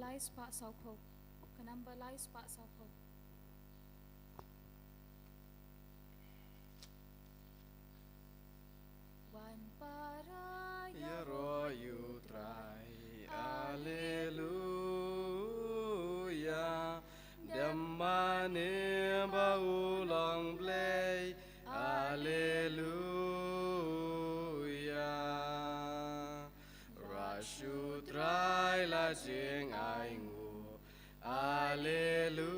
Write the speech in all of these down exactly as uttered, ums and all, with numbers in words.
Lai spah sawphew. Ka number lai spah sawphew. Wan para ïaroh ïa u Trai, Alleluia. Dem mane ba u long Blei, Alleluia. Ruh shu Trai la jingainguh, Alleluia.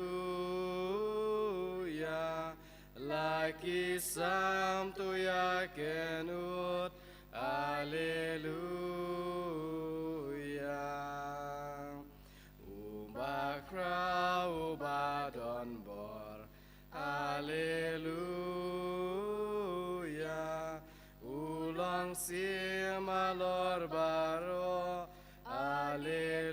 La ki sam tu ïa kynnoh, Alleluia. U bakhraw u badonbor, Alleluia. U long siem halor baroh, Alleluia.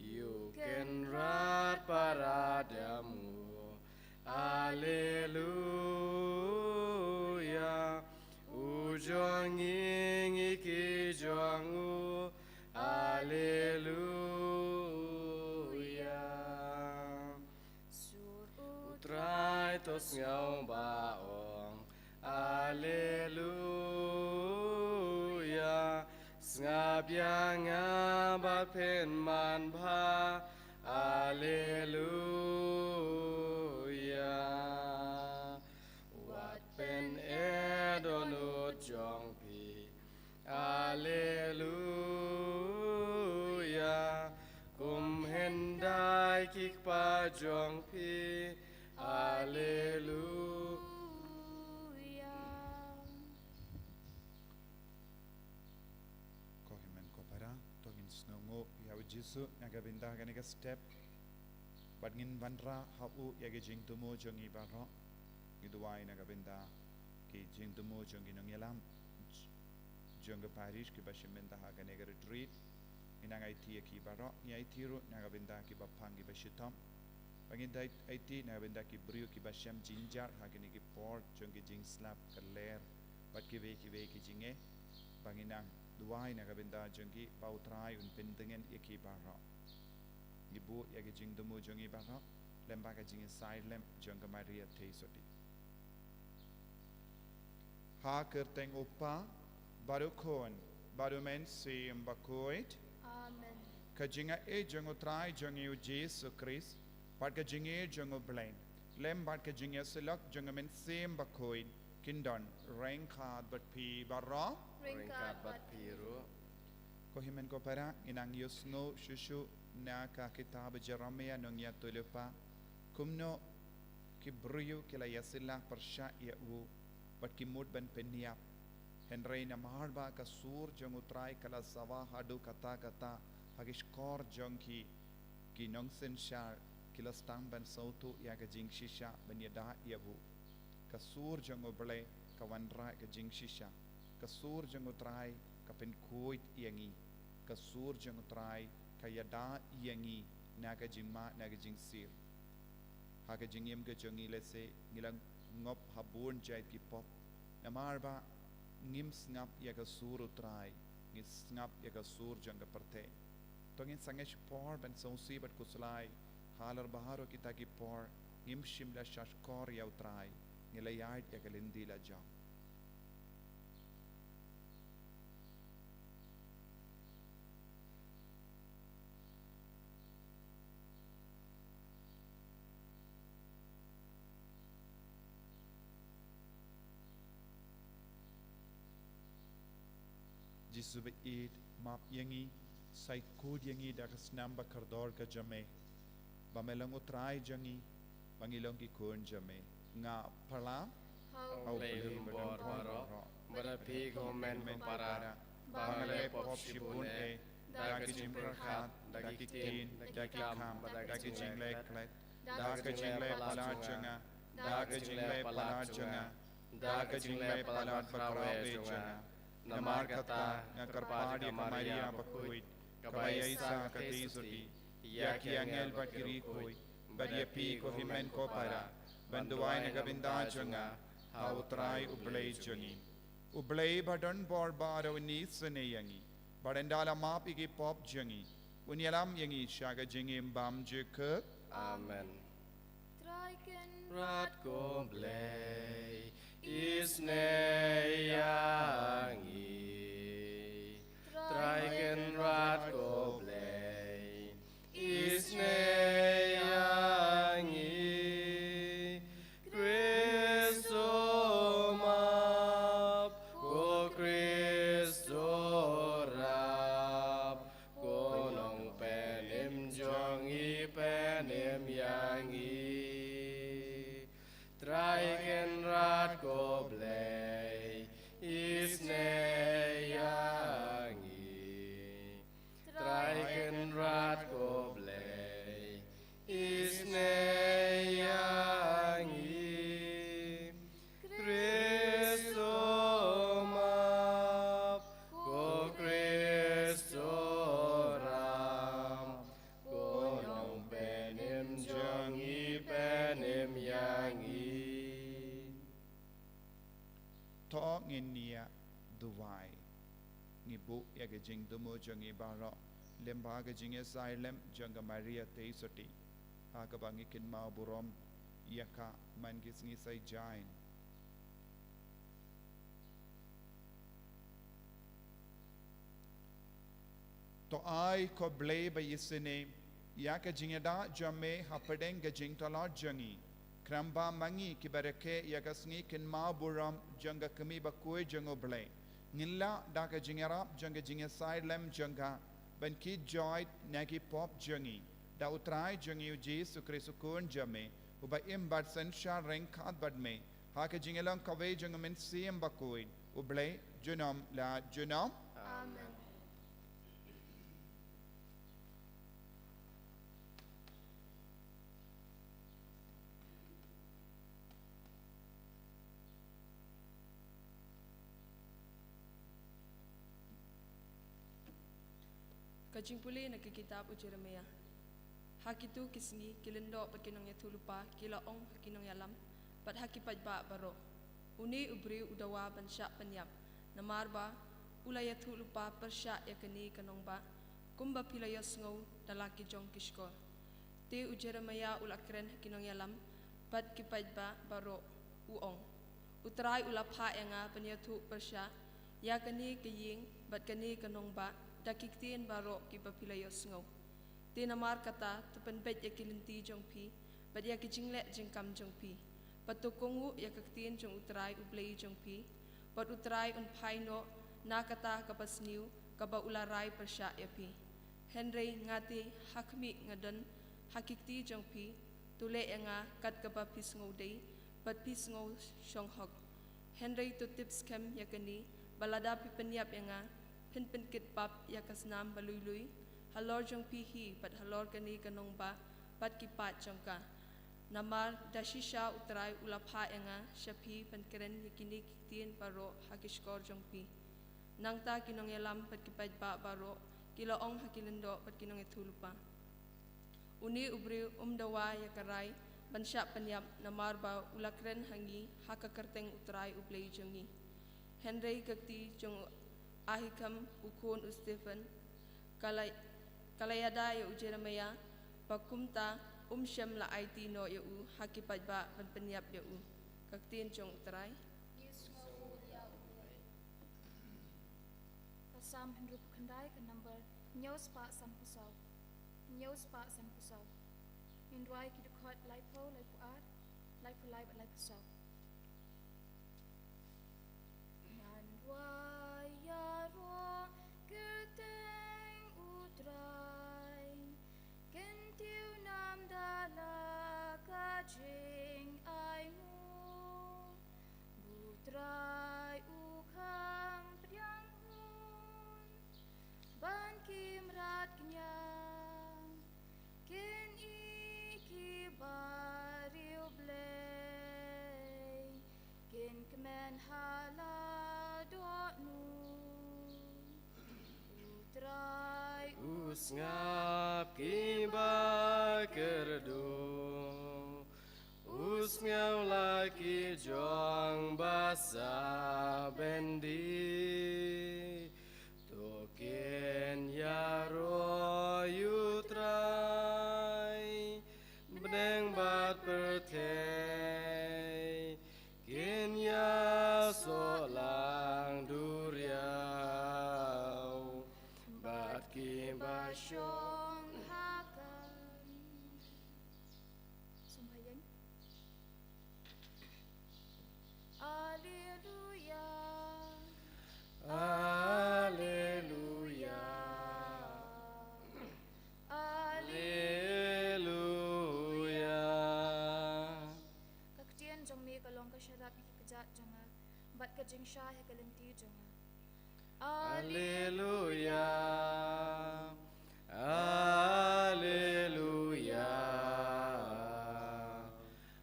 Ïa u Kynrad para dem nguh, Alleluia. U jong ngi ngi ki jong u, Alleluia. Sur u Trai to sngew ba ong, Alleluia. Sngap ïa nga ba phin man bha, Alleluia. Wat pyneh dohnud jong phi, Alleluia. Kum hyndai ki kpa jong phi, Alleluia. Ko hynmen ko para, to ngin sngewnguh ïa u Jisu na ka bynta kane ka step. Bad ngin wanrah ha u ïa ki jingthmu jong ngi baroh. Ngi duwai na ka bynta ki jingthmu jong ki nongïalam jong ka parish kiba shim bynta ha kane ka retreat. Ngi nang aiti ïa ki baroh, ngi aiti ruh na ka bynta kiba pang kiba shitom. Ba ngin dei aiti na ka bynta ki briew kiba shem jynjar ha kine ki por jong ki jingslap ka ler bad kiwei kiwei ki jingeh. Ba ngin nang duwai na ka bynta jong ki ba u Trai un pyntngen ïa ki baroh. Ngi buh ïa ki jingthmu jong ngi baroh lem bad ka jingïasaid lem jong ka Maria Theisotti. Ha kyrteng u Kpa, bad u Khun, bad u Mynsiem Bakhuid. Amen. Ka jingaiei jong u Trai jong ngi u Jisu Khrist, bad ka jingïeit jong u Blei, lem bad ka jingïasyllok jong u Mynsiem Bakhuid, kin don ryngkat bad phi baroh. Ryngkat bad phi ruh. Ko hynmen ko para, ngi nang ïohsngew shuh shuh na ka kitab Jeremiah nongïathuhlypa kumno ki briew ki la ïasylla pyrshah ïa u bad ki mut ban pynïap. Hynrei namar ba ka sur jong u Trai ka la sawa haduh katta katta ha ki shkor jong ki, ki nongsynshar ki la sdang ban sngewthuh ïa ka jingshisha ban ïada ïa u. Ka sur jong u Blei ka wanrah ka jingshisha. Ka sur jong u Trai ka pynkhuid ïa ngi. Ka sur jong u Trai ka ïada ïa ngi na ka jingma na ka jingsir. Ha ka jingim ka jong ngi lehse ngi la ngop ha bun jait ki pop. Namar ba ngim sngap ïa ka sur u Trai, ngi sngap ïa ka sur jong ka pyrthei. To ngin sangeh shipor ban sngewsih bad khuslai halor baroh kita ki por ngim shym la shahshkor ïa u Trai, ngi la ïaid ïa ka lynti la jong. Jisu ba ïeit, map ïa ngi, sa ïakut ïa ngi da ka snam ba kordor ka jong me. Ba me long u Trai jong ngi, ba ngi long ki khun jong me. Nga pyrshah ha u Blei ba don bor baroh, bad ha phi ko hynmen ko para, ba nga leh pop shibun eh, da ka jingpyrkhat, da ki ktien, da ki kam, da ka jingleh klet, da ka jingleh palat jong nga, da ka jingleh palat jong nga, da ka jingleh palat ba khraw eh jong nga. Namar kata nga kyrpad ïa ka Maria bakhuid, kaba ïaisah ka Theisotti, ïa ki angel bad ki riewkhuid, bad ïa phi ko hynmen ko para, ban duwai na ka bynta jong nga ha u Trai u Blei jong ngi. U Blei ba don bor baroh un isynei ïa ngi. Ba un da la map ïa ki pop jong ngi, un ïalam ïa ngi sha ka jingim bymjukut. Amen. Trai Kynrad ko Blei, isynei ïa ngi. Trai Kynrad ko Blei, isynei ïa ngi. Khrist u map, ko Khrist u rap, ko Nongpynim jong ngi, pynim ïa ngi. Trai Kynrad ko Blei, isynei ïa ngi. Trai Kynrad ko Blei, isynei ïa ngi. Khrist u map, ko Khrist u rap, ko Nongpynim jong ngi, pynim ïa ngi. To ngin ïa duwai. Ngi buh ïa ka jingthmu jong ngi baroh lyngba ka jingïasaid lem jong ka Maria Theisotti, ha kaba ngi kynmaw burom ïa ka man ki sngi sa ïaid. To ai, ko Blei ba isynei, ïa ka jingïada jong me hapdeng ka jingtlot jong ngi. Khlem ba ma ngi kiba rakhe ïa ka sngi kynmaw burom jong ka kmie bakhuid jong U Blei, ngin lah da ka jingïarap jong ka jingïasaid lem jong ka ban kit joit na ki pop jong ngi, da U Trai jong ngi U Jisu Khrist U Khun jong me, uba im bad synshar ryngkat bad me ha ka jingïalong kawei jong U Mynsiem Bakhuid, U Blei junom la junom. Amen. Ka jingpule na ka kitab u Jeremiah. Ha kito ki sngi ki lyngdoh bad ki nongïathuhlypa ki la ong ha ki nongïalam bad ha ki paidbah baroh, une u briew u dawa ban shah pynïap, namar ba u la ïathuhlypa pyrshah ïa kane ka nongbah, kumba phi la ïohsngew da la ki jong ki shkor. Te u Jeremiah u la kren ha ki nongïalam bad ki paidbah baroh, u ong, U Trai u la phah ïa nga ban ïathuh pyrshah ïa kane ka ïing bad kane ka nongbah da ki ktien baroh kiba phi la ïohsngew. Te namar kata, to pynbeit ïa ki lynti jong phi bad ïa ki jingleh jingkam jong phi, bad to kohnguh ïa ka ktien jong U Trai U Blei jong phi, bad U Trai un phai noh na kata ka basniew kaba u la rai pyrshah ïa phi. Hynrei nga te, ha khmih nga don ha ki kti jong phi, to leh ïa nga kat kaba phi sngew dei bad phi sngew shong hok. Hynrei to tip skhem ïa kane, ba lada phi pynïap ïa nga, phin pynkit pap ïa ka snam ba lui lui halor jong phi hi bad halor kane ka nongbah bad ki paid jong ka. Namar da shisha U Trai u la phah ïa nga sha phi ban kren ïa kine ki ktien baroh ha ki shkor jong phi. Nangta ki nongïalam bad ki paidbah baroh ki la ong ha ki lyngdoh bad ki nongïathuhlypa, Une u briew um dawa ïa ka rai ban shah pynïap, namar ba u la kren ha ngi ha ka kyrteng U Trai U Blei jong ngi. Hynrei ka kti jong u Ahikam u khun u Shaphan ka la, ka la ïada ïa u Jeremiah, ba kumta um shym la aiti noh ïa u ha ki paidbah ban pynïap ïa u. Ka ktien jong U Trai. Ka Salm hynriewphew khyndai, ka number hynñiew spah sanphew saw. Hynñiew spah sanphew saw. Ngin rwai ki dkhot laiphew, laiphew ar, laiphew lai bad laiphew saw. Ngan rwai ïaroh kyrteng U Trai, kyntiew nam da la ka jingainguh. U Trai u kham pdiang hun ban ki mrad kñia, kin ïeh ki bariewblei, kin kmen ha la dohnud. U Trai u sngap ki bakyrduh, u sngew la ki jong ba sah byndi. To ki ba shong ha ka. Sumbayan. Alleluia. Alleluia. Alleluia. Ka ktien jong me ka long ka sharap ïa ki kjat jong nga, bad ka jingshai ha ka lynti jong nga. Alleluia. Alleluia.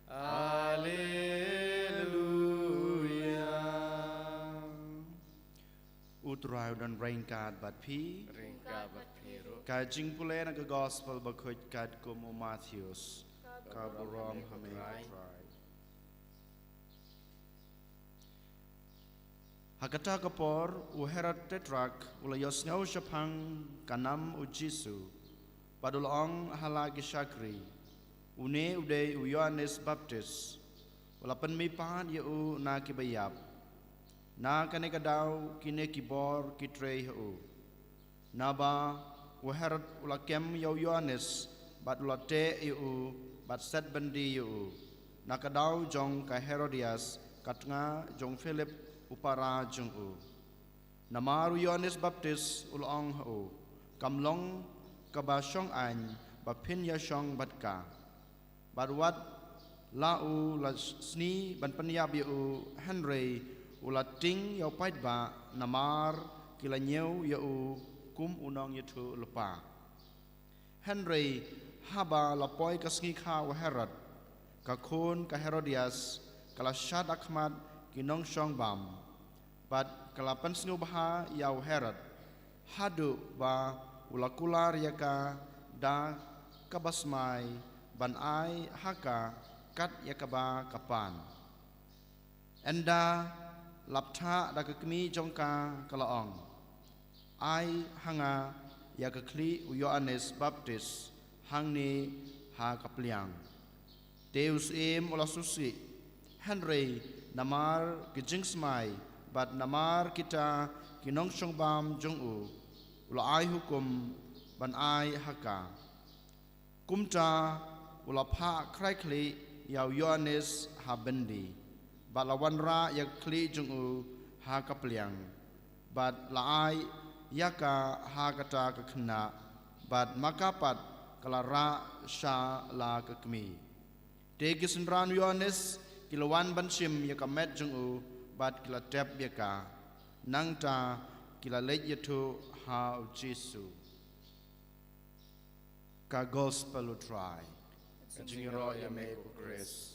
Alleluia. U Trai u don ryngkat bad phi. Ryngkat bad phi ruh. Ka jingpule na ka gospel bakhuid katkum u Mathaios. Ka burom ha me, u Trai. Ha kata ka por, u Herod Tetrark u la ïohsngew shaphang ka nam u Jisu, bad u la ong ha la ki shakri, une u dei u Ïoannis Baptis. U la pynmihpat ïa u na ki baïap. Na kane ka daw kine ki bor ki trei ha u. Naba u Herod u la kem ïa u Ïoannis, bad u la teh ïa u, bad set byndi ïa u, na ka daw jong ka Herodias, ka tnga jong Philip u para jong u. Namar u Ïoannis Baptis u la ong ha u, kam long kaba shong aiñ ba phin ïa shong bad ka. Bad wat la u la sni ban pynïap ïa u, hynrei u la tieng ïa u paidbah namar ki la ñiew ïa u kum u nongïathuhlypa. Hynrei haba la poi ka sngi kha u Herod, ka khun ka Herodias ka la shad ha khmat ki nongshong bam, bad ka la pynsngewbha ïa u Herod, haduh ba u la kular ïa ka da kaba smai ban ai ha ka kat ïa kaba ka pan. Ynda la bthah da ka kmie jong ka, ka la ong, ai ha nga ïa ka khlieh u Ïoannis Baptis hangne ha ka pliang. Te u syiem u la sngewsih, hynrei namar ki jingsmai bad namar kita ki nongshong bam jong u, u la ai hukum ban ai ha ka. Kumta u la phah khrai khlieh ïa u Ïoannis ha byndi, bad la wanrah ïa ka khlieh jong u ha ka pliang, bad la ai ïa ka ha kata ka khynnah, bad ma ka pat ka la rah sha la ka kmie. Te ki synran u Ïoannis ki la wan ban shim ïa ka met jong u, bad ki la tep ïa ka. Nangta ki la leit ïathuh ha u Jisu. Ka gospel u Trai. Ka jingïaroh ïa me ko Khrist.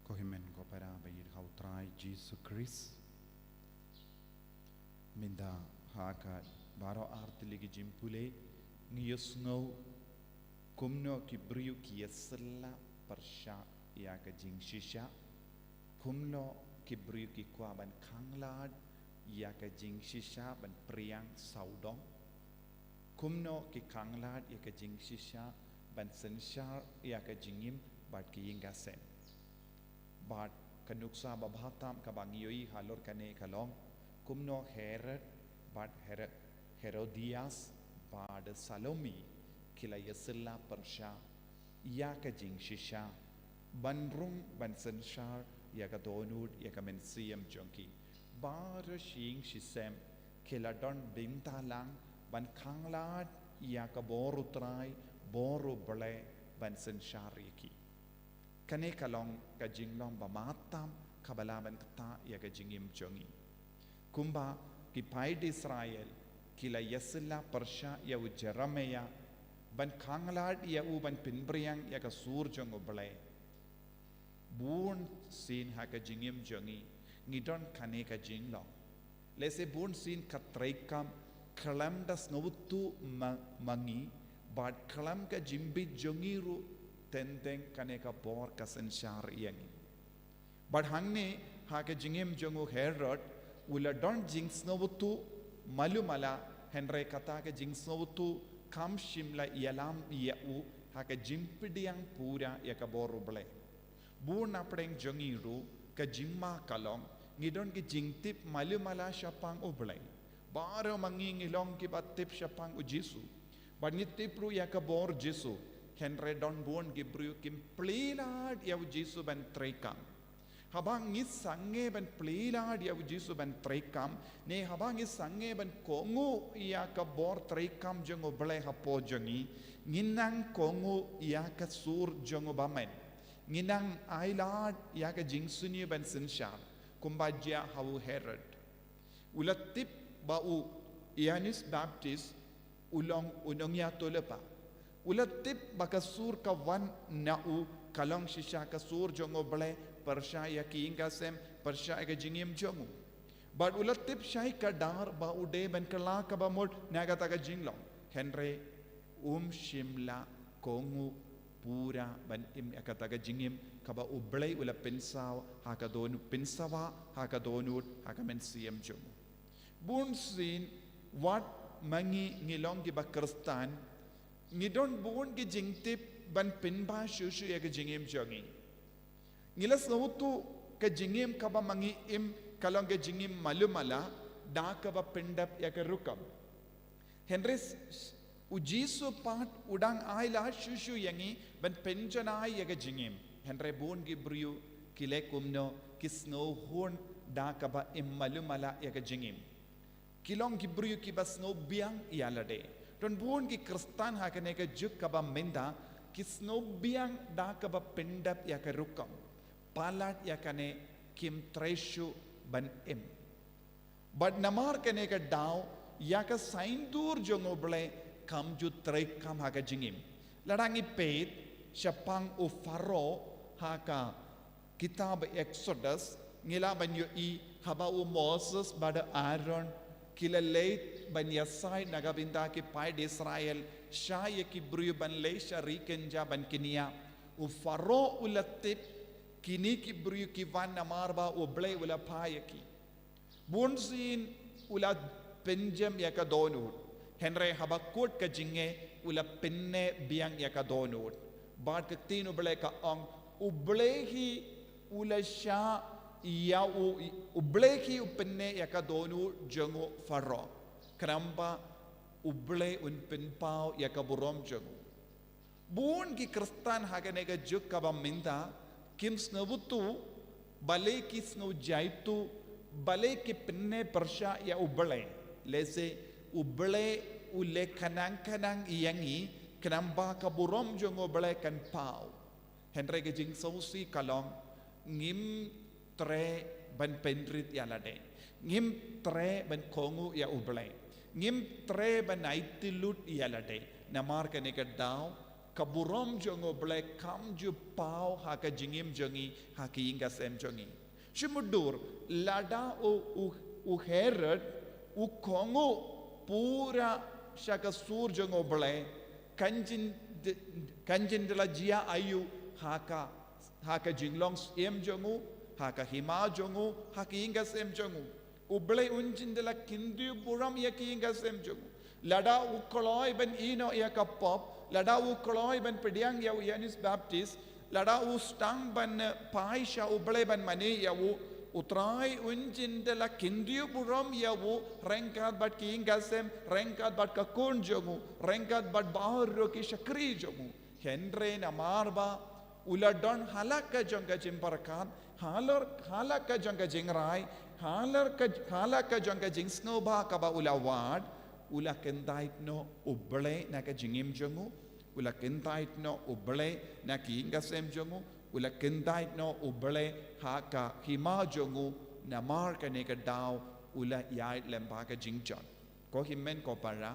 Ko hynmen ko para ba ïeit ha u Trai Jisu Khrist. Mynta ha ka baroh artylli ki jingpule ngi ïohsngew kumno ki briew ki ïasylla pyrshah ïa ka jingshisha, kumno ki briew ki kwah ban khanglad ïa ka jingshisha ban pdiang sawdong, kumno ki khanglad ïa ka jingshisha ban synshar ïa ka jingim bad ki ïing ka sem. Bad ka nuksa ba bha tam kaba ngi ïohi halor kane ka long kumno Herod bad Her-, Herodias bad Salome ki la ïasylla pyrshah ïa ka jingshisha ban rung ban synshar ïa ka dohnud ïa ka mynsiem jong ki. Baroh shi ïing shi sem ki la don bynta lang ban khanglad ïa ka bor u Trai, bor u Blei ban synshar ïa ki. Kane ka long ka jinglong ba mad tam kaba lah ban ktah ïa ka jingim jong ngi. Kumba ki paid Israel ki la ïasylla pyrshah ïa u Jeremiah ban khanglad ïa u ban pynpriang ïa ka sur jong u Blei. Bun sien ha ka jingim jong ngi ngi don kane ka jinglong. Lehse bun sien ka treikam khlem da sngewthuh ma, ma ngi, bad khlem ka jingbit jong ngi ruh teng teng kane ka bor ka synshar ïa ngi. Bad hangne ha ka jingim jong u Herod, U la don jingsngewthuh malu mala, hynrei kata ka jingsngewthuh kam shym la ïalam ïa u ha ka jingpdiang pura ïa ka bor U Blei. Bun na pdeng jong ngi ruh ka jingma ka long, ngi don ki jingtip malu mala shaphang U Blei. Baroh ma ngi ngi long kiba tip shaphang U Jisu. Bad ngi tip ruh ïa ka bor Jisu. Hynrei don bun ki briew kim plie lad ïa U Jisu ban treikam. Haba ngi sangeh ban plie lad ïa U Jisu ban treikam, ne haba ngi sangeh ban kohnguh ïa ka bor treikam jong U Blei hapoh jong ngi, ngi nang kohnguh ïa ka sur jong u bymman. Ngi nang ai lad ïa ka jingsniew ban synshar, kumba jia ha u Herod. U la tip ba u Ïoannis Baptist u long u nongïathuhlypa. U la tip ba ka sur ka wan na u ka long shisha ka sur jong U Blei pyrshah ïa ki ïing ka sem, pyrshah ïa ka jingim jong u. Bad u la tip shai kdar ba u dei ban kylla kaba mut na kata ka jinglong. Hynrei um shym la kohnguh pura ban im ïa kata ka jingim kaba U Blei u la pynsawa ha ka dohnud, pynsawa ha ka dohnud ha ka mynsiem jong u. Bun sien wat ma ngi ngi long kiba Khristan, ngi don bun ki jingtip ban pynbha shuh shuh ïa ka jingim jong ngi. Ngi la sngewthuh ka jingim kaba ma ngi im ka long ka jingim malu mala da kaba pyndep ïa ka rukom. Hynrei s-, s-, U Jisu pat u dang ai lad shuh shuh ïa ngi ban pynjanai ïa ka jingim. Hynrei bun ki briew ki leh kumno, ki sngewhun da kaba im malu mala ïa ka jingim. Ki long ki briew kiba sngew biang ïa lade. Don bun ki Khristan ha kane ka juk kaba mynta ki sngew biang da kaba pyndep ïa ka rukom. Palat ïa kane kim trei shuh ban im. Bad namar kane ka daw, ïa ka saiñdur jong U Blei kam ju treikam ha ka jingim. Lada ngi peit shaphang u Pharaoh ha ka kitab Exodus, ngi lah ban ïohi haba u Moses bad u Aaron ki la leit ban ïasaid na ka bynta ki paid Israel, sha ïa ki briew ban leit sha ri kynja ban kynñiah. U Pharaoh u la tip kine ki briew ki wan namar ba U Blei u la phah ïa ki. Bun sien u la pynjem ïa ka dohnud. Hynrei haba kut ka jingeh u la pynneh biang ïa ka dohnud. Bad ka ktien U Blei ka ong, U Blei hi u la shah ïa u, U Blei hi u pynneh ïa ka dohnud jong u Pharaoh. Khnang ba U Blei un pynpaw ïa ka burom jong u. Bun ki Khristan ha kane ka juk kaba mynta kim sngewthuh, balei ki sngew jaituh, balei ki pynneh pyrshah ïa U Blei. Lehse U Blei u leh khnang khnang ïa ngi, khnang ba ka burom jong U Blei kan paw. Hynrei ka jingsngewsih ka long, ngim treh ban pynrit ïa lade. Ngim treh ban kohnguh ïa U Blei. Ngim treh ban aiti lut ïa lade. Namar kane ka daw, ka burom jong U Blei kam ju paw ha ka jingim jong ngi, ha ka ïing ka sem jong ngi. Shu mutdur, lada u, u, u Herod u kohnguh pura sha ka sur jong U Blei, kan jin, kan jin da la jia aïu ha ka, ha ka jinglong syiem jong u, ha ka hima jong u, ha ka ïing ka sem jong u. U Blei un jin da la kyntiew burom ïa ka ïing ka sem jong u. Lada u kloi ban ïehnoh ïa ka pop, lada u kloi ban pdiang ïa u Ïoannis Baptist, lada u sdang ban, eh, phai sha U Blei ban mane ïa u, U Trai un jin da la kyntiew burom ïa u, ryngkat bad ka ïing ka sem, ryngkat bad ka khun jong u, ryngkat bad baroh ki shakri jong u. Hynrei namar ba u la don ha la ka jong ka jingpyrkhat, ha la, ha la ka jong ka jingrai, ha la ka, ha la ka jong ka jingsngewbha kaba u la wad, u la kyntait noh U Blei na ka jingim jong u, u la kyntait noh U Blei na ka ïing ka sem jong u, u la kyntait noh U Blei ha ka hima jong u, namar kane ka daw u la ïaid lem bad ka jingjot. Ko hynmen ko para,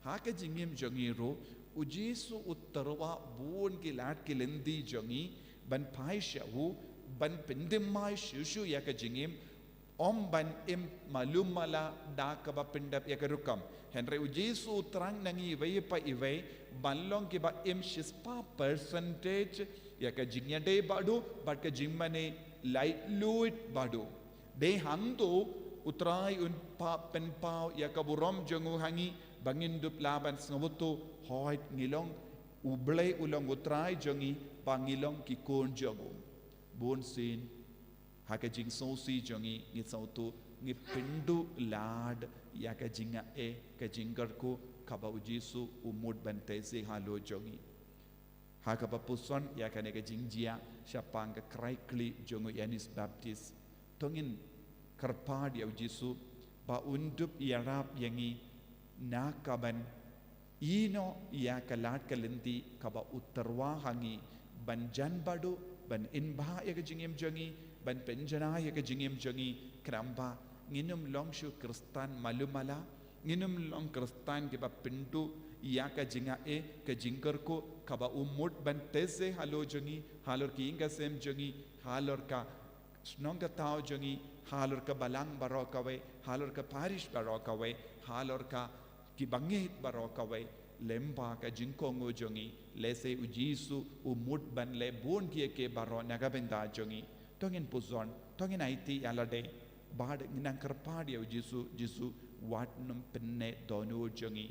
ha ka jingim jong ngi ruh, U Jisu u tyrwa bun ki lad ki lynti jong ngi, ban phai sha u, ban pynthymmai shuh shuh ïa ka jingim, ym ban im malu mala da kaba pyndep ïa ka rukom. Hynrei U Jisu u thrang na ngi iwei pa iwei, ban long kiba im shispah percentage ïa ka jingïadei bad u, bad ka jingmane laitluid bad u. Dei hangto U Trai un pynpaw ïa ka burom jong u ha ngi, ba ngin dup lah ban sngewthuh, hooid ngi long, U Blei u long U Trai jong ngi, ba ngi long ki khun jong u. Bun sien ha ka jingsngewsih jong ngi, ngi sngewthuh, ngi pynduh lad ïa ka jingaiei, ka jingkyrkhu kaba U Jisu u mut ban teh seh halor jong ngi. Ha kaba puson ïa kane ka jingjia shaphang ka krai khlieh jong u Ïoannis Baptist, to ngin kyrpad ïa U Jisu ba un dup ïarap ïa ngi na ka ban ïehnoh ïa ka lad ka lynti kaba u tyrwa ha ngi, ban jan baduh, ban inbha ïa ka jingim jong ngi, ban pynjanai ïa ka jingim jong ngi, khnang ba ngin ym long shuh Khristan malu mala, ngin ym long Khristan kiba pynduh ïa ka jingaiei, ka jingkyrkhu kaba u mut ban teh seh halor jong ngi, halor ki ïing ka sem jong ngi, halor ka shnong ka thaw jong ngi, halor ka balang baroh kawei, halor ka parish baroh kawei, halor ka ki bangeit baroh kawei, lyngba ka jingkohnguh jong ngi, lehse U Jisu u mut ban leh bun kiei kiei baroh na ka bynta jong ngi. To ngin puson, to ngin aiti ïa lade, bad ngin nang kyrpad ïa U Jisu, Jisu, wat nym pynneh dohnud jong ngi,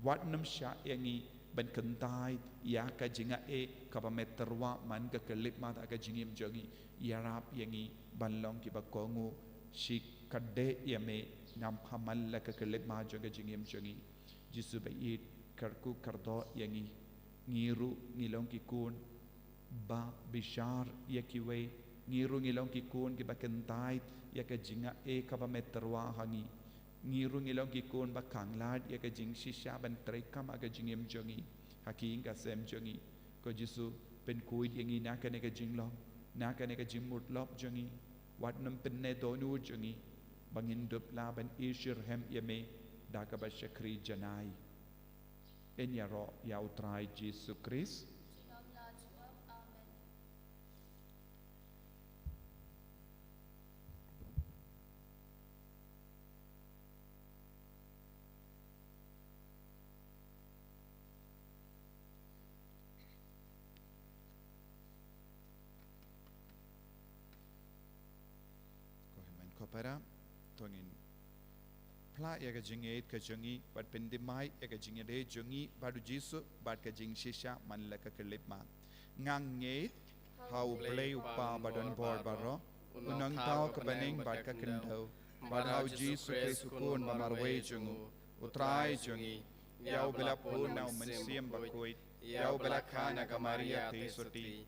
wat nym shah ïa ngi ban kyntait ïa ka jingaiei kaba me tyrwa man ka khyllipmat ha ka jingim jong ngi. Ïarap ïa ngi ban long kiba kohnguh, shi kdei ïa me, ngam ha man la ka khyllipmat jong ka jingim jong ngi. Jisu ba ïeit, kyrkhu kyrdoh ïa ngi. Ngi ruh ngi long ki khun ba bishar ïa kiwei, ngi ruh ngi long ki khun kiba kyntait ïa ka jingaiei kaba me tyrwa ha ngi. Ngi ruh ngi long ki khun ba khanglad ïa ka jingshisha ban treikam ha ka jingim jong ngi, ha ki ïing ka sem jong ngi. Ko Jisu, pynkhuid ïa ngi na kane ka jinglong, na kane ka jingmutlop jong ngi. Wat nym pynneh dohnud jong ngi, ba ngin dup lah ban ïeit shitrhem ïa me da kaba shakri janai. Ngin ïaroh ïa U Trai Jisu Khrist. Amen. Ko hynmen ko para, to ngin phla ïa ka jingngeit ka jong ngi, bad pyndem ïa ka jingïadei jong ngi bad U Jisu, bad ka jingshisha man la ka khyllipmat. Nga ngeit ha U Blei U Kpa Badonbor Baroh, U Nongthaw ka bneng bad ka khyndew, bad ha U Jisu Khrist U Khun ba marwei jong u, U Trai jong ngi, ïa uba la pun na U Mynsiem Bakhuid, ïa uba la kha na ka Maria Theisotti,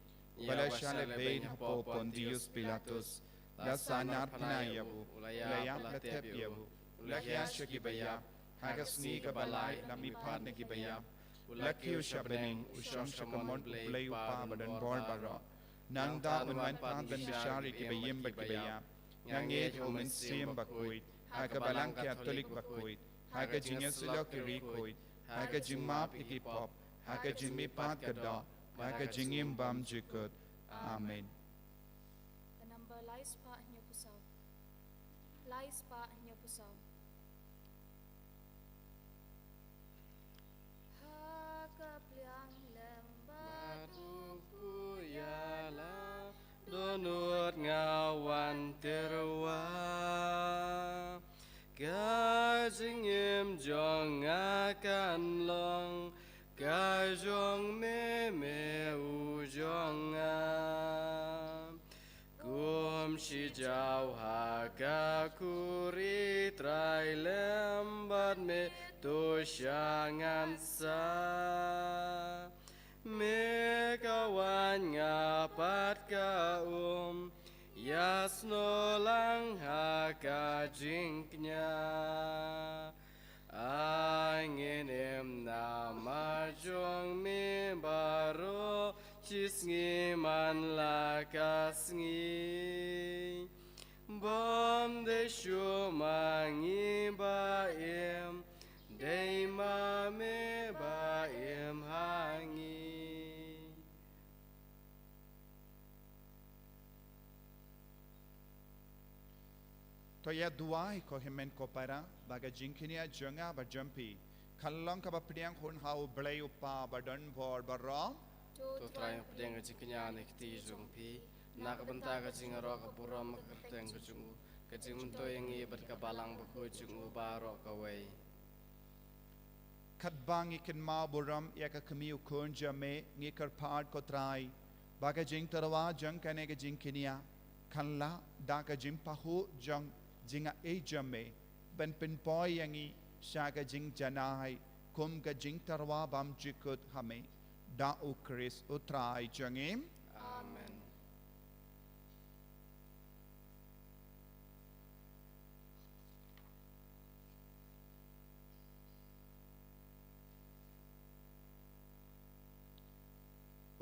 ba la shah leh beit hapoh Pontius Pilatus, la sahnarphna ïa u, la ïap la thep ïa u, la khia sha ki baïap, ha ka sngi kaba lai la mihpat na ki baïap, la kiew sha bneng, u shong sha kamon U Blei U Kpa Badonbor Baroh. Nangta un wan pat ban bishar ïa kiba im bad kiba ïap. Nga ngeit ha U Mynsiem Bakhuid, ha ka Balang Katholik bakhuid, ha ka jingïasyllok ki riewkhuid, ha ka jingmap ïa ki pop, ha ka jingmihpat ka doh, ha ka jingim bymjukut. Amen. Ka number lai spah hynñiewphew saw. Lai spah hynñiewphew saw. Ha ka pliang lem bad u kpu ïalam, dohnud nga wan tyrwa. Ka jingim jong nga kan long ka jong me, me u jong nga. Kum shi jaw ha ka khuri, Trai, lem bad me to sha ngan sa. Me ka wan, nga pat ka um, ïasnoh lang ha ka jingkñia. Ai ngin im na mar jong me baroh, shi sngi man la ka sngi. Bym dei shuh ma ngi ba im, dei ma me ba im ha ngi. To ïa duwai, ko hynmen ko para, ba ka jingkñia jong nga bad jong phi kan long kaba pdiang hun ha U Blei U Kpa Badonbor Baroh. To Trai, pdiang ka jingkñia na ka kti jong phi, na ka bynta ka jingïaroh ka burom ka kyrteng ka jong u, Ka jingmyntoi ïa ngi bad ka balang bakhuid jong u baroh kawei. Katba ngi kynmaw burom ïa ka kmie u khun jong me, ngi kyrpad ko Trai ba ka jingtyrwa jong kane ka jingkñia kan lah da ka jingpahuh jong jingaiei jong me ban pynpoi ïa ngi sha ka jingjanai kum ka jingtyrwa bymjukut ha me. Da u Khrist u Trai jong ngi. Amen.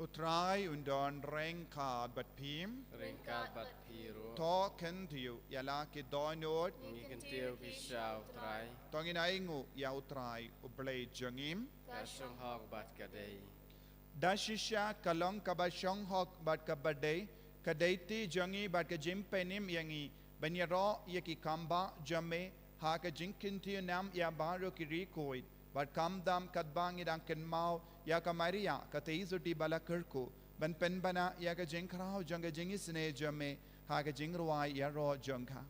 U Trai un don ryngkat bad phi. Ryngkat bad phi ruh. To kyntiew ïa la ki dohnud. Ngi kyntiew ki sha u Trai. To ngin ainguh ïa u Trai u Blei jong ngi. Ka shong hok bad ka dei. Da shisha ka long kaba shong hok bad kaba dei, ka dei ti jong ngi bad ka jingpynim ïa ngi ban ïaroh ïa ki kambah jong me ha ka jingkyntiew nam ïa baroh ki riewkhuid, bad khamtam katba ngi dang kynmaw ïa ka Maria ka Theisotti ba la kyrkhu ban pynbna ïa ka jingkhraw jong ka jingisynei jong me ha ka jingrwai ïaroh jong ka.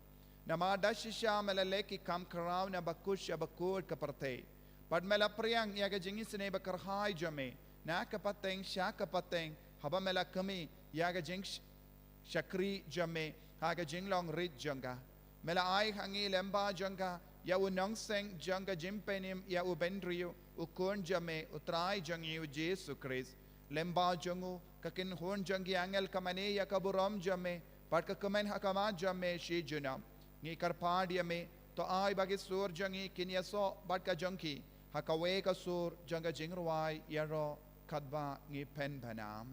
Namar da shisha me la leh ki kam khraw na bakut sha bakut ka pyrthei, bad me la pdiang ïa ka jingisynei bakyrhai jong me na ka pateng sha ka pateng, haba me la khmih ïa ka jingshakri jong me ha ka jinglong rit jong ka. Me la ai ha ngi lyngba jong ka ïa u nongseng jong ka jingpynim ïa u bynriew, u khun jong me, u Trai jong ngi u Jisu Khrist. Lyngba jong u ka kynhun jong ki angel ka mane ïa ka burom jong me, bad ka kmen ha khmat jong me shi junom. Ngi kyrpad ïa me, to ai ba ki sur jong ngi kin ïasoh bad ka jong ki ha kawei ka sur jong ka jingrwai ïaroh, katba ngi pynbna.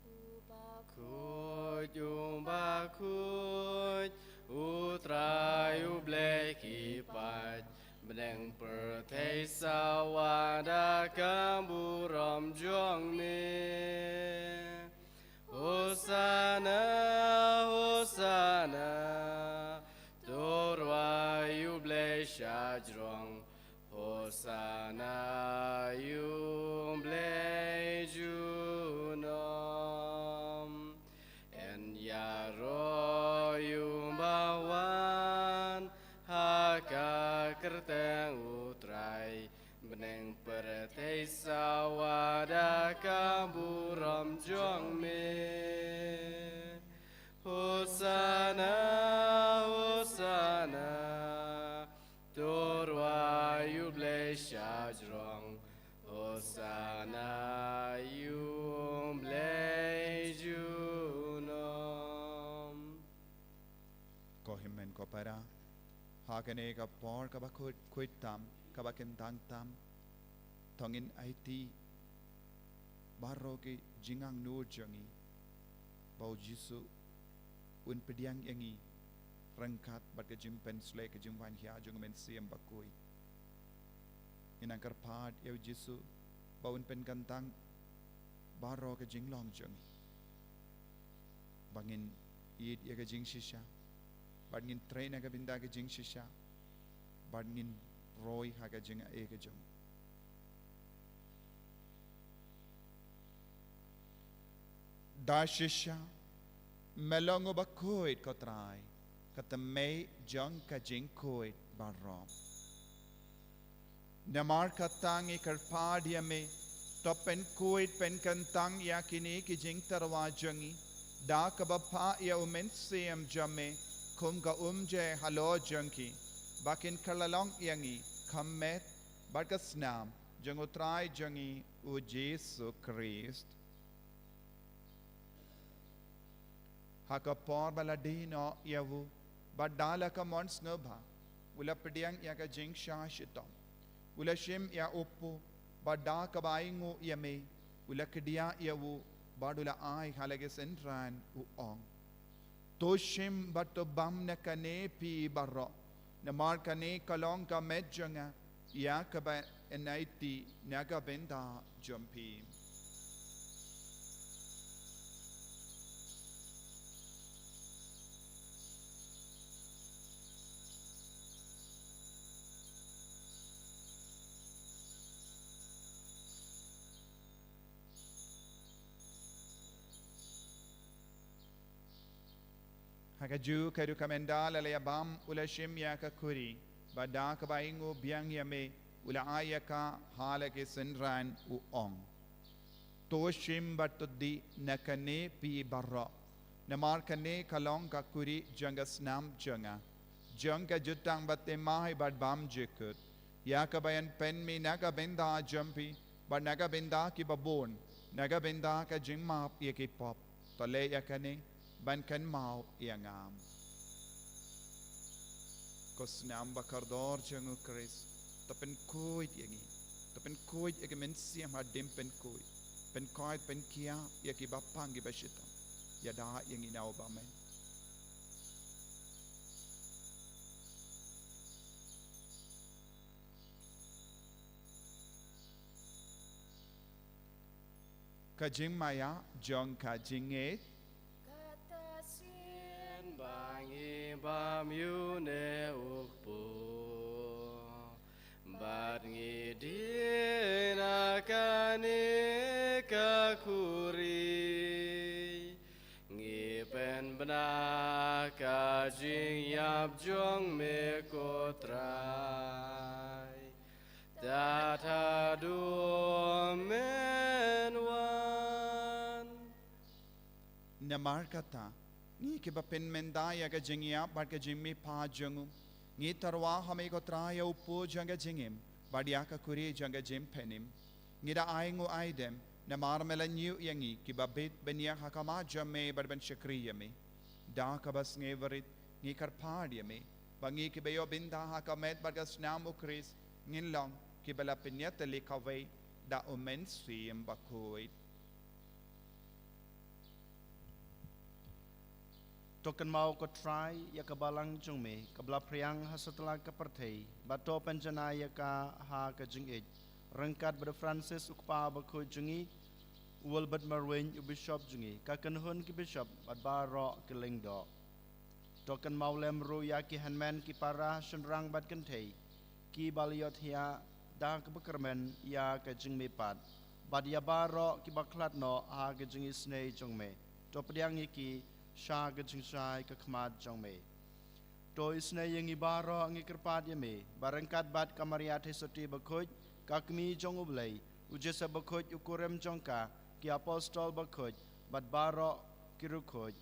U bakhuid, u bakhuid, u Trai u Blei ki paid, bneng pyrthei sawa da ka burom jong me. Hosana, Hosana, to rwai ïa u Blei shajrong. Hosana ïa u Blei junom. Yn ïaroh ïa u ba wan ha ka kyrteng u Trai, bneng pyrthei sawa da ka burom jong me. Hosana, Hosana, to rwai ïa u Blei shajrong. Hosana ïa u Blei junom. Ko hynmen ko para, ha kane ka por kaba khuid, khuid tam, kaba kyntang tam, to ngin aiti baroh ki jingangnud jong ngi ba u Jisu un pdiang ïa ngi ryngkat bad ka jingpynshlei ka jingwan hia jong u Mynsiem Bakhuid. Ngin nang kyrpad ïa u Jisu ba un pynkyntang baroh ka jinglong jong ngi, ba ngin ïeit ïa ka jingshisha, bad ngin trei na ka bynta ka jingshisha, bad ngin roi ha ka jingaiei ka jong u. Da shisha me long u bakhuid ko Trai, ka tmei jong ka jingkhuid baroh. Namar kata ngi kyrpad ïa me, to pynkhuid pynkyntang ïa kine ki jingtyrwa jong ngi da kaba phah ïa u Mynsiem jong me kum ka umjai halor jong ki, ba kin kylla long ïa ngi ka met bad ka snam jong u Trai jong ngi u Jisu Khrist. Ha ka por ba la die noh ïa u, bad da la ka mon sngewbha, u la pdiang ïa ka jingshah shitom. U la shim ïa u pop, bad da kaba ainguh ïa me, u la kdiah ïa u, bad u la ai ha la ki synran, u ong: To shim bad to bam na kane phi baroh, namar kane ka long ka met jong nga, ïa kaba yn aiti na ka bynta jong phi. Ha Ka ju ka rukom ynda la leit bam u la shim ïa ka khuri, bad da kaba ainguh biang ïa me u la ai ïa ka ha la ki synran u ong: To shim bad to dih na kane phi baroh, namar kane ka long ka khuri jong ka snam jong nga, jong ka jutang baptisma bad bam jingkut, ïa kaba yn pynmih na ka bynta jong phi bad na ka bynta kiba bun, na ka bynta ka jingmap ïa ki pop. To leh ïa kane ban kynmaw ïa nga. Ko snam ba kordor jong u Khrist, to pynkhuid ïa ngi, to pynkhuid ïa ki mynsiem hadien pynkhuid, pynkhuid pynkiah ïa kiba pang kiba shitom. Ïada ïa ngi na u bymman. Ka jingmaïa jong ka jingngeit. Kata sien ba ngi bam ïa une u kpu, bad ngi dih na kane ka khuri, ngi pynbna ka jingïap jong me ko Trai, tad haduh men wan. Namar kata, ngi kiba pynmynta ïa ka jingïap bad ka jingmihpat jong u, ngi tyrwa ha me ko Trai ïa u kpu jong ka jingim bad ïa ka khuri jong ka jingpynim. Ngi da ainguh aidem namar me la ñiew ïa ngi kiba bit ban ïeng ha khmat jong me bad ban shakri ïa me. Da kaba sngewrit ngi kyrpad ïa me ba ngi kiba ïoh bynta ha ka met bad ka snam u Khrist ngin long kiba la pynïatylli kawei da u Mynsiem Bakhuid. To kynmaw ko Trai ïa ka balang jong me kaba la phriang ha satlak ka pyrthei, bad to pynjanai ïa ka ha ka jingïeit, ryngkat bad u Francis u kpa bakhuid jong ngi, u Wilbert Marwein u bishop jong ngi, ka kynhun ki bishop bad baroh ki lyngdoh. To kynmaw lem ruh ïa ki hynmen ki para shynrang bad kynthei kiba la ïohthiah da kaba kyrmen ïa ka jingmihpat, bad ïa baroh kiba khlad noh ha ka jingisynei jong me. To pdiang ïa ki sha ka jingshai ka khmat jong me. To isynei ïa ngi baroh, ngi kyrpad ïa me, ba ryngkat bad ka Maria Theisotti bakhuid, ka kmie jong u Blei, u Joseph bakhuid u kurim jong ka, ki apostol bakhuid bad baroh ki riewkhuid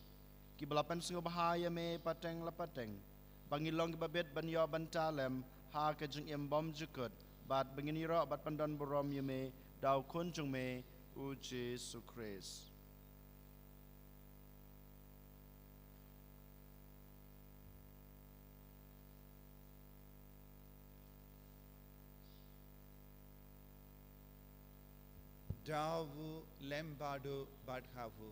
kiba la pynsngewbha ïa me pateng la pateng, ba ngin long kiba bit ban ïoh bynta lem ha ka jingim bymjukut, bad ba ngin ïaroh bad pyndonburom ïa me da u Khun jong me u Jisu Khrist. Da u lem bad u bad ha u,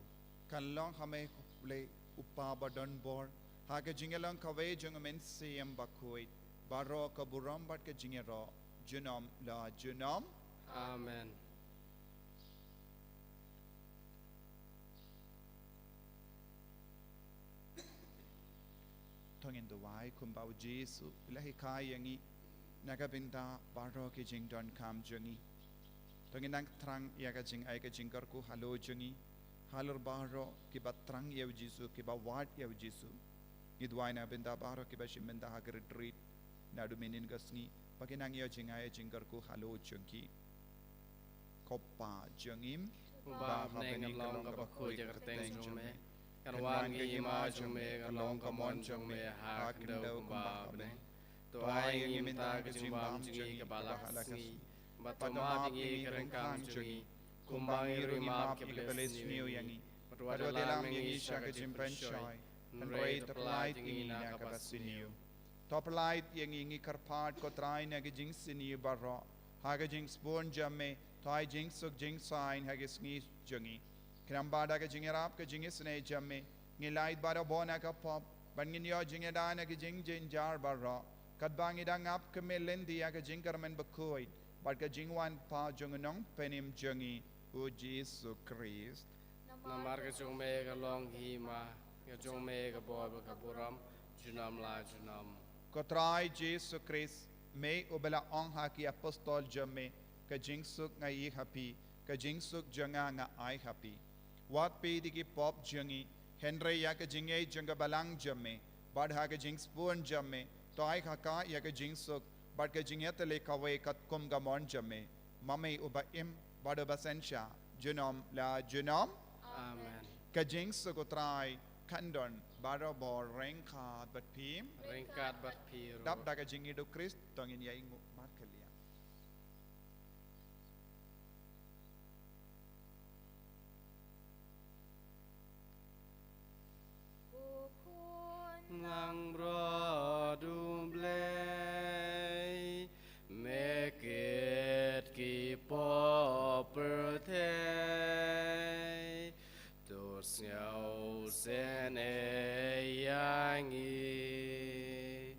kan long ha me ko Blei u Kpa badonbor, ha ka jingïalong kawei jong u Mynsiem Bakhuid, baroh ka burom bad ka jingïaroh junom la junom. Amen. To ngin duwai kumba u Jisu u la hikai ïa ngi na ka bynta baroh ki jingdonkam jong ngi. To ngin nang thrang ïa ka jingai ka jingkyrkhu halor jong ngi halor baroh kiba thrang ïa u Jisu, kiba wad ïa u Jisu. Ngi duwai na ka bynta baroh kiba shim bynta ha ka retreat naduh mynhynnin ka sngi, ba kin nang ïoh jingai jingkyrkhu halor jong ki. Ko Kpa jong ngi uba ha bneng, kan long kaba khuid ïa ka kyrteng jong me. Kan wan ka hima jong me, kan long ka mon jong me ha ka khyndew kumba ha bneng. To ai ïa ngi mynta ka jingbam jong ngi kaba la ka sngi, bad to map ïa ngi ka ryngkang jong ngi, kumba ngi ruh ngi map ïa kiba la sniew ïa ngi. Bad wat ïalam ïa ngi sha ka jingpynshoi, hynrei to pyllait ïa ngi na kaba sniew. To pyllait ïa ngi, ngi kyrpad ko Trai, na ka jingsniew baroh ha ka jingsbun jong me. To ai jingsuk jingsaiñ ha ka sngi jong ngi. Khnang ba da ka jingïarap ka jingisynei jong me, ngin lait baroh bun na ka pop, bad ngin ïoh jingïada na ka jingjynjar baroh, katba ngi dang ap kmie lynti ïa ka jingkyrmen bakhuid bad ka jingwan pat jong u Nongpynim jong ngi, u Jisu Khrist. Namar ka jong me ka long ka hima, ka jong me ka bor bad ka burom junom la junom. Ko Trai Jisu Khrist, me uba la ong ha ki apostol jong me, ka jingsuk nga ai ha phi, ka jingsuk jong nga nga ai ha phi. Wat peit ïa ki pop jong ngi, Hynrei ïa ka jingïeit jong ka balang jong me, bad ha ka jingsbun jong me, to ai ha ka ïa ka jingsuk bad ka jingïatylli kawei katkum ka mon jong me. Ma me uba im bad uba synshar junom la junom. Amen. Ka jingsuk U Trai kan don barabor ryngkat bad phi. Ryngkat bad phi ruh. Dap da ka jingïeit U Khrist to ngin ïa ïnguh markylliang. Langbrot U Blei, me kit ki pop pyrthei, to sngewsynei ïa ngi.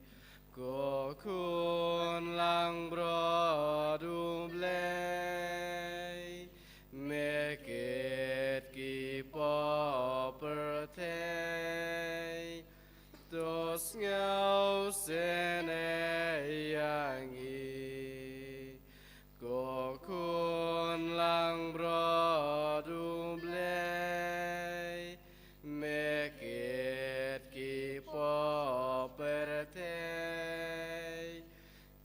Ko Khun langbrot U Blei, me kit ki pop pyrthei, to sngewsynei ïa ngi. Ko Khun langbrot U Blei, me kit ki pop pyrthei,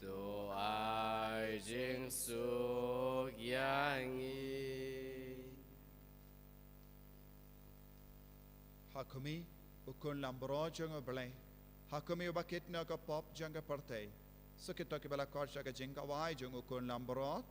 to ai jingsuk ïa ngi. Ha khmih, U Khun langbrot jong U Blei. Ha khmih, uba kit noh ka pop jong ka pyrthei. Suk ïa kito kiba la khot sha ka jingkhawai jong U Khun langbrot.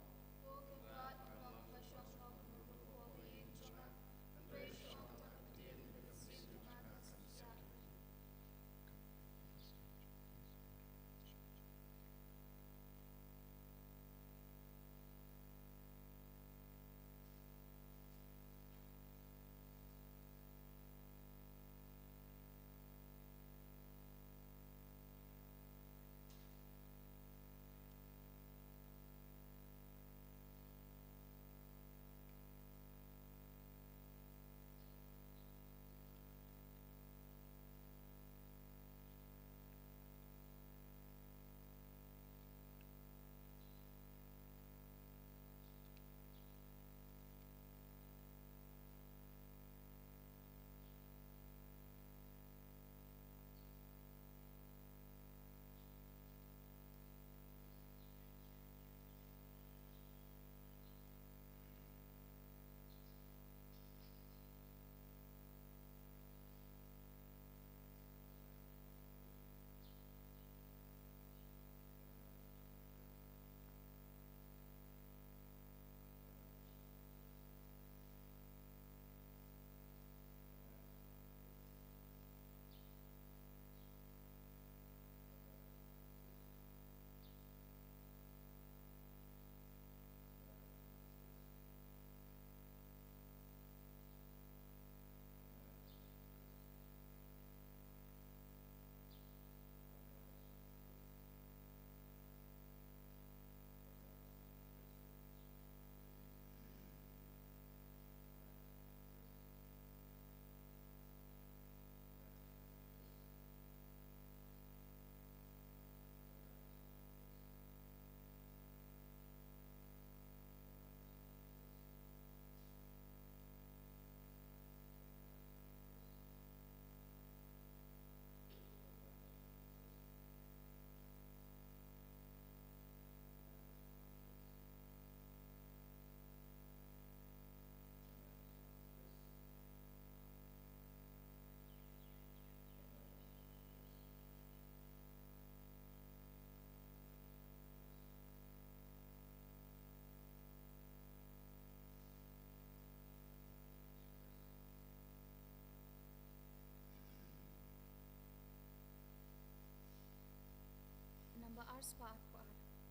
Number arspah arphew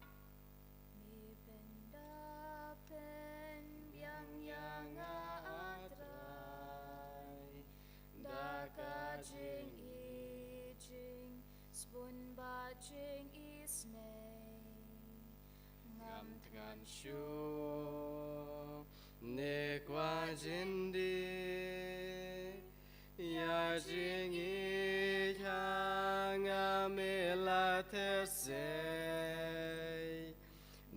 ar. Me pynda pynbiang ïa nga, A Trai, da ka jingïeit, jingsbun bad jingisynei. Ngam thngan shuh ne kwah jyndie, ïa jingïeit ha nga me la theh sei.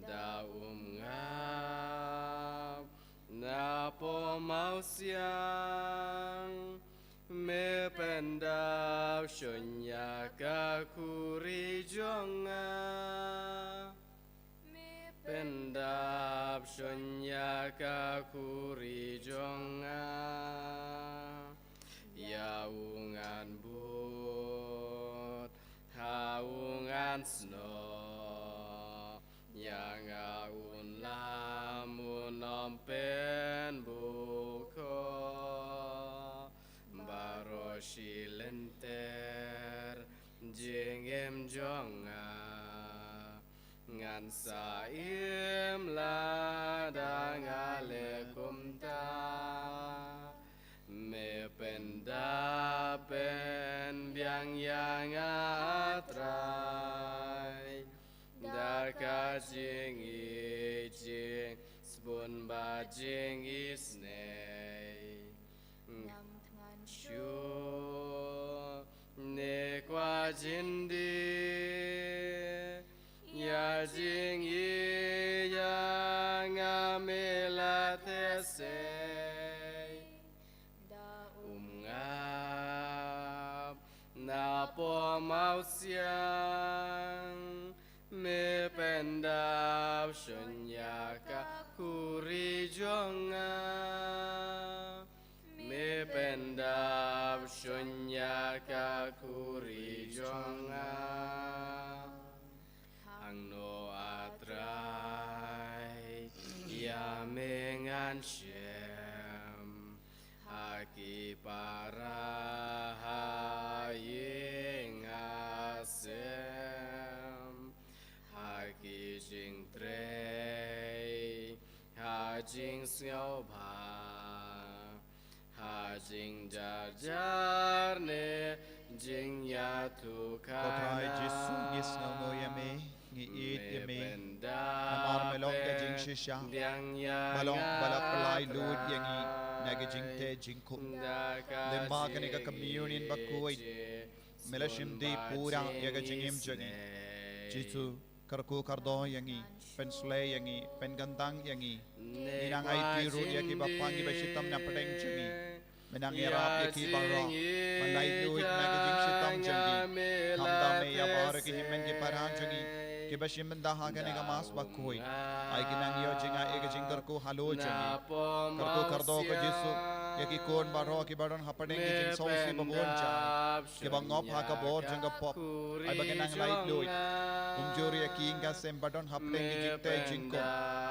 Da um ngap napoh mawsiang, Me pyndap shun ïa ka khuri jong nga. Me pyndap shun ïa ka khuri jong nga. Ïa u ngan bud ha u ngan snoh. Ïa nga un lam un ym pynbukhuh. Baroh shi lynter jingim jong nga. Ngan sa im lada nga leh kumta. Me pyndap pynbiang ïa nga, Trai. Da ka jingïeit jingsbun bad jingisynei. Ngam thngan shuh ne kwah jin die. Ïa jingïeit ïa nga me la theh sei. Da um ngap na pom awsiang. Me pyndap shun ïa ka khuri jong nga. Me pyndap shun ïa ka khuri jong nga. Hangno, A Trai, ïa me ngan shem? Ha ki para, ha ïing ha sem, ha ki jingtrei, ha jingsngewbha, ha jingjar jar ne jingïathuh. Ko Trai Jisu, ngi sngewnguh ïa me, ngi ïeit ïa me. Namar me long ka jingshisha. Me long ba la pynlait luid ïa ngi na ka jingteh jingkhum. Lyngba kane ka communion bakhuid, me la shim die pura ïa ka jingim jong ngi. Jisu, kyrkhu kyrdoh ïa ngi, pynsleh ïa ngi, pynkyntang ïa ngi. Ngi nang aiti ruh ïa kiba pang, kiba shitom na pdeng jong ngi. Me nang ïarap ïa ki baroh ban lait luid na ka jingshitom jong ki. Khamtam me ïa baroh ki hynmen ki para jong ngi kiba shim bynta ha kane ka Mass bakhuid. Ai ki nang ïoh jingaiei ka jingkyrkhu halor jong ngi. Kyrkhu kyrdoh ko Jisu ïa ki khun baroh kiba don hapdeng ki jingsngewsih babun jait, kiba ngop ha ka bor jong ka pop. Ai ba ki nang lait luid kumjuh ïa ki ïing ka sem ba don hapdeng ki jingteh jingkhum.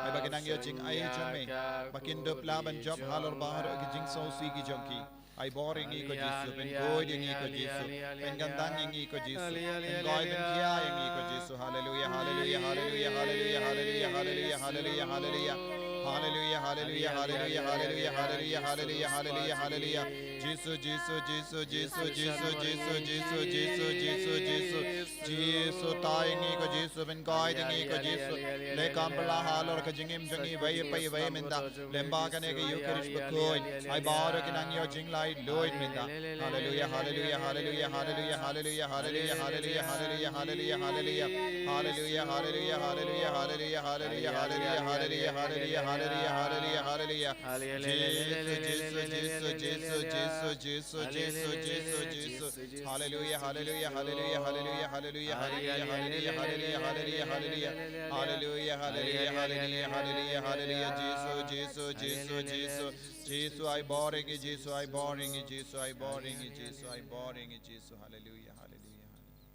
Ai ba ki nang ïoh jingai jong me, ba kin dup lah ban jop halor baroh ki jingsngewsih ki jong ki. Ai bor ïa ngi ko Jisu, pynkhuid ïa ngi ko Jisu, pynkyntang ïa ngi ko Jisu, pynkoit pynkhiah ïa ngi ko Jisu. Haleluia, haleluia, haleluia, haleluia, haleluia, haleluia, haleluia, haleluia. Haleluia, haleluia, haleluia, haleluia, haleluia, haleluia, haleluia, haleluia. Jisu, Jisu, Jisu, Jisu, Jisu, Jisu, Jisu, Jisu, Jisu. Jisu, tai ïa ngi ko Jisu, pynkoit ïa ngi ko Jisu. Leh kam pla halor ka jingim jong ngi iwei pa iwei mynta. Lyngba kane ka Eucharist bakhuid, ai baroh ki nang ïoh jinglait luid mynta. Haleluia, haleluia, haleluia, haleluia, haleluia, haleluia, haleluia, haleluia, haleluia, haleluia. Haleluia, haleluia, haleluia, haleluia, haleluia, haleluia, haleluia, haleluia, haleluia, haleluia. Jisu, Jisu, Jisu, Jisu, Jisu, Jisu, Jisu, Jisu, Jisu. Haleluia, haleluia, haleluia, haleluia, haleluia, haleluia, haleluia, haleluia, haleluia. Haleluia, haleluia, haleluia, haleluia, haleluia. Jisu, Jisu, Jisu, Jisu. Jisu, ai bor ïa ngi, Jisu, ai bor ïa ngi, Jisu, ai bor ïa ngi, Jisu, ai bor ïa ngi, Jisu. Haleluia, haleluia, haleluia.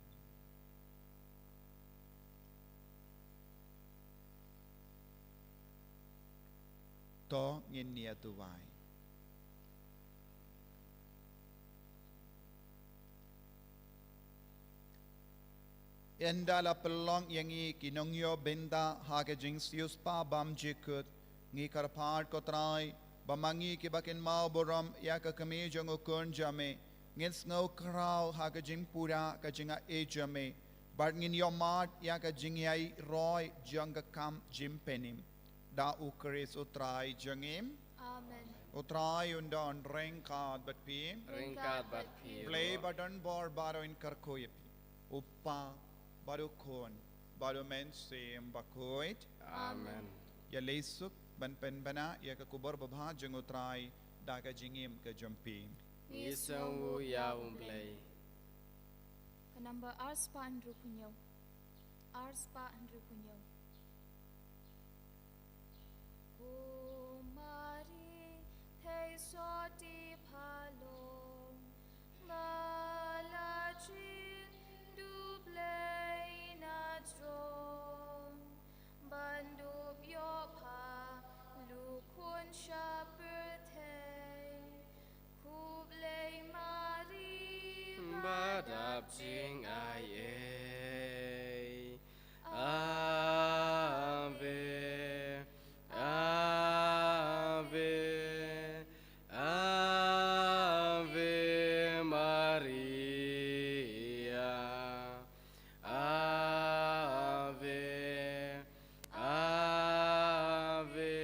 To ngin ïa duwai. Ynda la pynlong ïa ngi ki nongïoh bynta ha ka jingsiewspah bymjukut, ngi kyrpad ko Trai ba ma ngi kiba kynmaw burom ïa ka kmie jong u Khun jong me, ngin sngew khraw ha ka jingpura ka jingaiei jong me, bad ngin ïohmad ïa ka jingïaroh jong ka kam jingpynim. Da u Khrist u Trai jong ngi. Amen. U Trai un don ryngkat bad phi. Ryngkat bad phi. Blei ba don bor baroh un kyrkhu ïa phi. U Kpa bad u Khun bad u Mynsiem Bakhuid. Amen. Ïaleh suk ban pynbna ïa ka khubor babha jong u Trai da ka jingim ka jong phi. Ngi sngewthuh ïa U Blei. Ka number ar spah hynriew phew hynñiew. Ar spah hynriew phew hynñiew. Ko Mari, thei sot ïa pha long, ba la jin da U Blei na jrong, ban dup ïoh pha, la khun sha pyrthei. Khublei Mari, ba dap jingai ei. Ave, Ave, Ave Maria. Ave, Ave,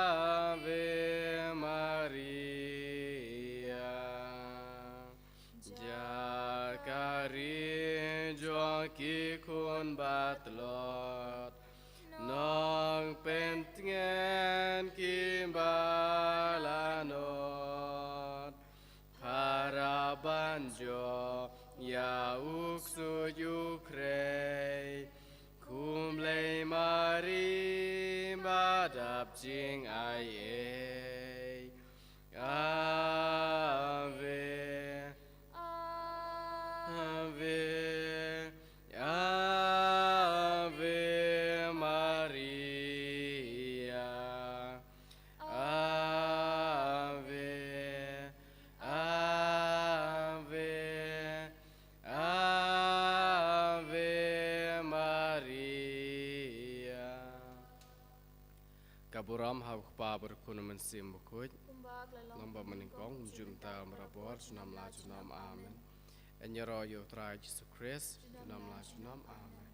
Ave Maria. Jaka ri jong ki khun ba tlot, nongpyntngen ki ba la not. Para ban jop ïa u ksuid u khrei. Khublei Mari, ba dap jingai ei. Ave, Ave, Ave Maria. Ave, Ave, Ave Maria. Ka burom ha u Kpa bad u Khun Mynsiem Bakhuid. Kumba ka la long, long bad mynnyngkong, mynjur mynta, marabor, junom la junom. Amen. Ïaroh ïa U Trai Jisu Khrist, junom la junom. Amen.